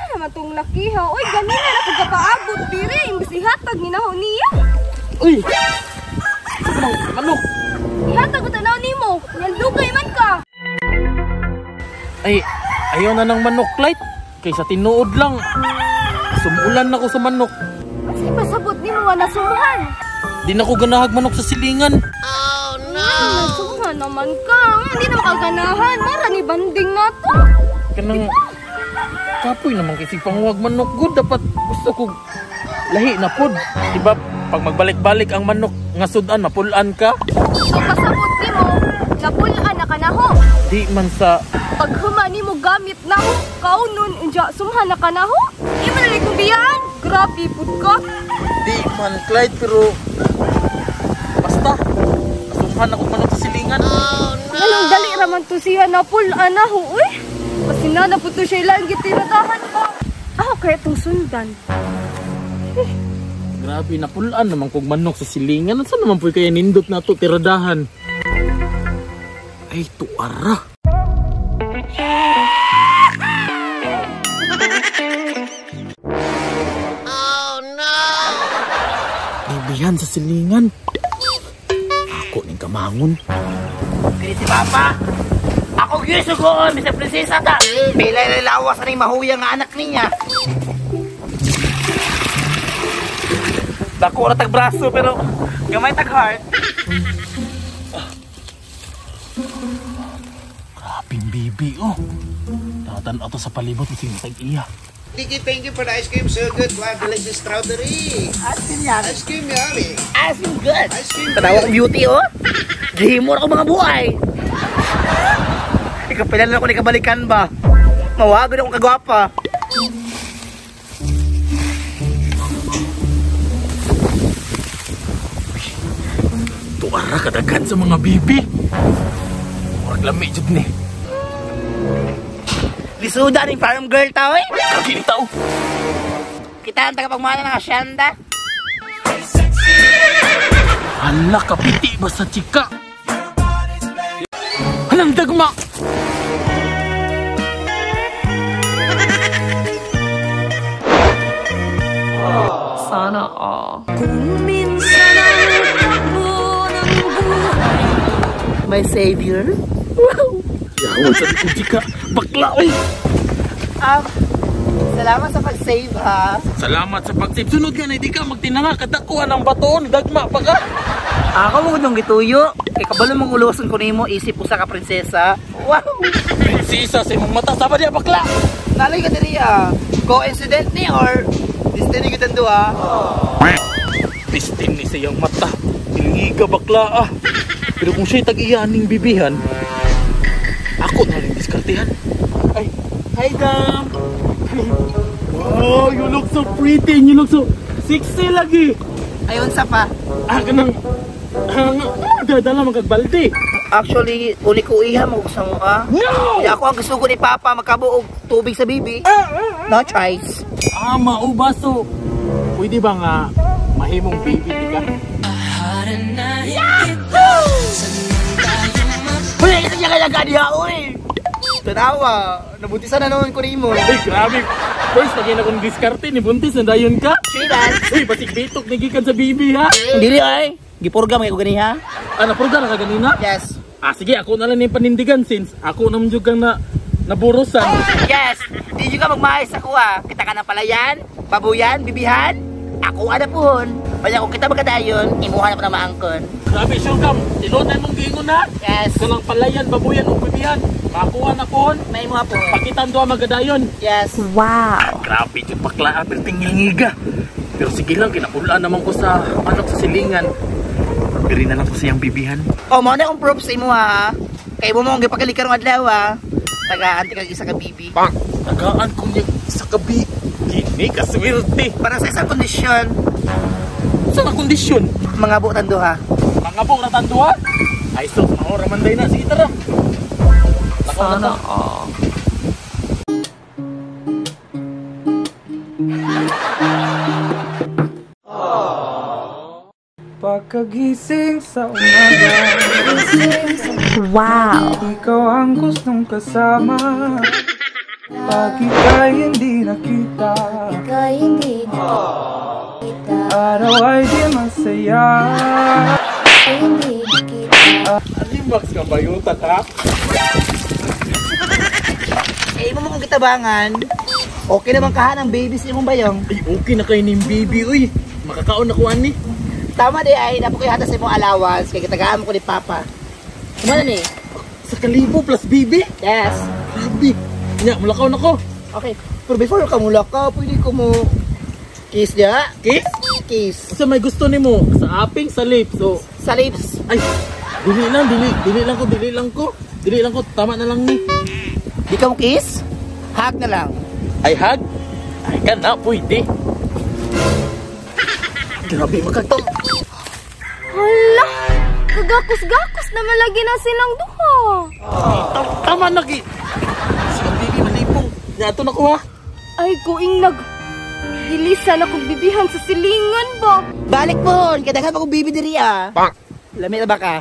Naman tong lakiha. Oy, ganina na ko kapaabot diri. Imbis ihatag ni naho niya. Uy! Manok! Ihatag ko tanaw nimo. Nalugay man ka. Ay, ayaw na ng manok, Light. Kaysa tinuod lang. Sumulan ako sa manok. Kasi pasabot nimo nga nasumhan. Di na ko ganahag manok sa silingan. Oh no! Nasumhan naman ka. Hindi na makaganahan. Mara ni banding na to. Kanang kapoy naman kasi panguwag manok good. Dapat gusto ko lahi na pod. Diba pag magbalik-balik ang manok nga sudan, mapulan ka? So pasabot nimo, napulaan na ka na ho. Di man sa paghuma nimo gamit na ho, kaunon inja sumhan na ka na ho. Di man nalig kong biyaan. Grabe pud ka. Di man Clyde, pero basta nasumhan ako manok sa silingan. Oh, no. Anong dali raman to siya napulaan na ho, uy. Pasinana po to siya ilang gitiradahan pa. Ako kaya itong sundan. Eh. Grabe, napulaan naman kong manok sa silingan. Saan naman po kaya nindot na to tiradahan? Ay, tuara. Oh no! Bibihan sa silingan. Ako ning kamangon. Kini si Papa. Ako gyud sugoon, Mr. Prinsesa ta. Pilay lawas aning mahuya nga anak niya. Dako ra tag braso pero gamay tag heart. Grabing bibi oh. Tatan-aw to sa palibot ising tag iya. Thank you for the ice cream, so good. Wow, delicious strawberry. Ice cream yummy. Ice cream yummy. Ice cream good. Ice cream. Tanawa kong beauty oh. Gihimor ako mga buhay. Ikapilan na ako ni kabalikan ba? Mawagod akong kagwapa. Tuara kadaghan sa mga bibi. Murag lami jud ni. Lisuda ning farm girl tao eh. Kagini tao. Kita ang tagapagmana ng asyenda. Hala, kapiti ba sa chika? Halang dagma. Sana all. Kung minsan ang takbo ng buhay. My savior. Wow. Yaw, sa likod chika. Bakla oy. Salamat sa pag-save ha. Salamat sa pag-save. Sunod nga na hindi ka magtinanga. Kadakuan ang baton. Dagma pa ka. Ako mo nung gituyo. Kay kabalo mong uloson ko nimo isip usa ka prinsesa. Wow. Prinsesa sa imong mata. Sama diya bakla. Nalay ka diri ah. Coincident ni or destiny gyud ang duha? Destiny sa iyang mata. Ilingiga bakla ah. Pero kung siya'y tag-iya ning bibihan, ako na rin diskartehan. Ay, hi Dam! Wow, you look so pretty and you look so sexy lagi. Ayon sa pa. Ah, ganang dadala magkagbalde. Actually, uli ko iha mo gusto mo ka. No! Kaya ako ang gusto ko ni Papa magkabuog tubig sa bibi. No choice. Ah, maubaso. Pwede ba nga mahimong baby di ka? Yahoo! Uy, ito niya kaya gani ha, uy! Tanawa, nabuntisan na noon ko nimo. Ay, grabe. First, lagi na kong diskarte ni buntis na dayon ka. Chilan. Uy, basig bitok ni gikan sa bibi ha. Dili ay. Gipurga mga ko gani ha. Ah, napurga na ka ganina? Yes. Ah, sige, ako na lang yung panindigan since ako naman yung kang na naburusan. Yes. Di juga magmaayos ako ha. Kita ka ng palayan, babuyan, bibihan. Ako ada puhon. Kaya kung kita magkadayon, imuha na po na maangkon. Grabe, sure ka. Tinuod na mong giingon na. Yes. Kanang palayan, babuyan, o bibihan. Makuha na pohon. May imuha po. Pakitan doa magkadayon. Yes. Wow. Grabe, yung bakla, tingilngiga. Pero sige lang, kinapulaan naman ko sa manok sa silingan. Piri na lang ko siyang bibihan. O, mao na akong proof sa imo ha. Kay mo mong gipagalik karong adlaw ha. Tagaan ti kag isa ka bibi. Pang! Tagaan ko niya isa ka bibi. Kini ka swerte. Para sa isang kondisyon. Sa nga kondisyon? Mga buotan duha. Mga buotan duha? Ay so, maura man day na. Sige tara. Sana all. Pagkagising sa umaga. Wow. Ikaw ang gustong kasama. Pag ika'y hindi nakita, Ika'y hindi nakita. araw ay di masaya. Hindi nakita. Animax ka ba yung tata? Eh, imo mo kong kitabangan. Okay naman kahan ang baby sa imong bayong. Ay, okay na kayo ning baby, uy. Makakaon na ko ani. Tama di ay, napo kayo hatas sa imong allowance kay kitagaan mo ko ni Papa. Kumana ni? Sa kalibo plus baby. Yes. Grabe. Nya, mulakaw na ko. Okay. Pero before ka mula ka, pwede ko mo kiss niya. Kiss? Kiss. Sa may gusto nimo, sa aping, sa lips. So, Sa lips. ay, dili lang, dili, dili lang ko, dili lang ko. Dili lang ko, tama na lang ni. Di ka mo kiss? Hug na lang. Ay, hug? Ay, ka na, pwede. Grabe, makagtong. Hala! Kagakos-gakos naman lagi na silang duha. Tama na, gi. Sa baby, malipong. Nya, ato na ko, ha. Ay, kuing nag... Gilisa na kong bibihan sa silingan ba? Balik po, kay daghan pa kong baby diri ah. Lami na ba ka?